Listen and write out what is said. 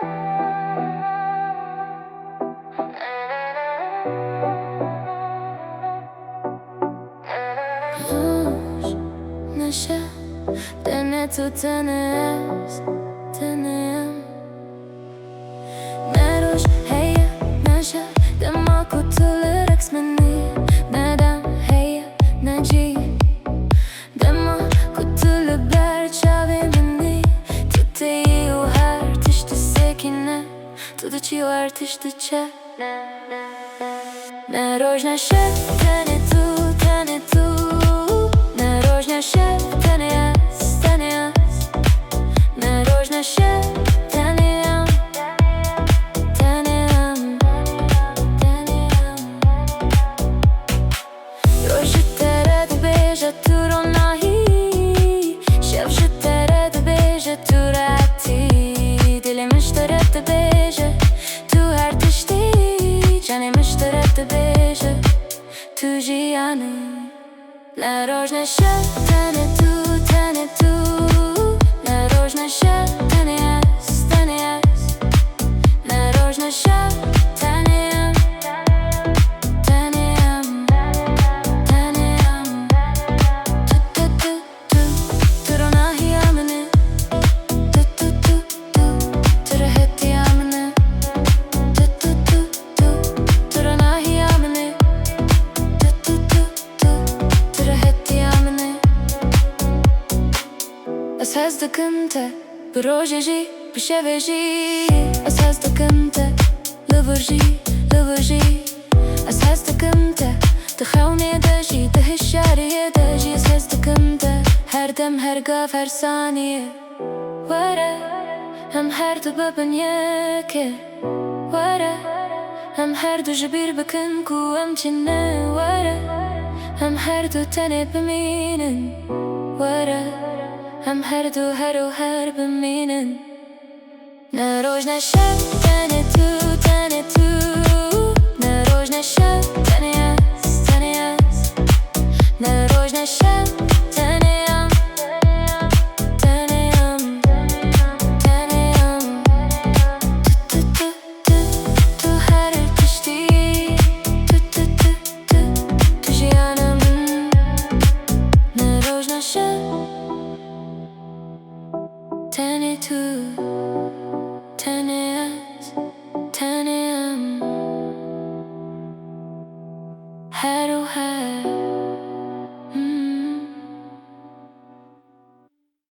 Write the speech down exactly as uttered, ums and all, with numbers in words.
Roj, ne şev, tenê tu, tenê ez, tenê em. Ne roj heye, ne şev, dema ku tu li reks min î. Ne dem heye, ne cî, dema ku tu li ber çavê min î. Tu tê yî û her tişt disekîne, tu diçî û her tişt diçe. Ne roj ne şev, tenê tu, tenê tu. Ne roj ne şev, tenê ez, tenê ez. Ne roj ne şev, tenê em, tenê em, tenê em. Roj ji te re dibêje tu ronahî, şev ji te re dibêje tu rehetî. Dilê min ji te re dibêje tu her tiştî, canê min ji te re dibêje tu jiyan î. Ne roj ne şev, tenê tu, tenê tu. Ne roj ne şev, tenê ez, tenê ez. Ne roj ne şev, tenê em, tenê em, tenê em. Tu, tu, tu, tu, tu ronahiya min î. Tu, tu, tu, tu, tu rehetiya min î. Tu, tu, tu, tu, tu ronahiya min î. Tu, tu, tu, tu, tu rehetiya min î. Ez hez dikim te, bi rojê jî, bi şevê jî. Ez hez dikim te, li vir jî, li vir jî. Ez hez dikim te, di xewnê de jî, di hişyariyê de jî. Ez hez dikim te, her dem, her gav, her saniyê. Were, em her du bibin yek ê. Were, em her du ji bîr bikin ku em çi ne. Were, em her du tenê bimînin. Were, em her du her û her bimînin. Ne roj ne şev, tenê tu, tenê tu. Ne roj ne şev, tenê ez, tenê ez. Ne roj ne şev, tenê em, tenê em, tenê em. Tu, tu, tu, tu, tu her tiştî. Tu, tu, tu, tu, tu jiyana min. Ne roj ne şev, tenê tu, tenê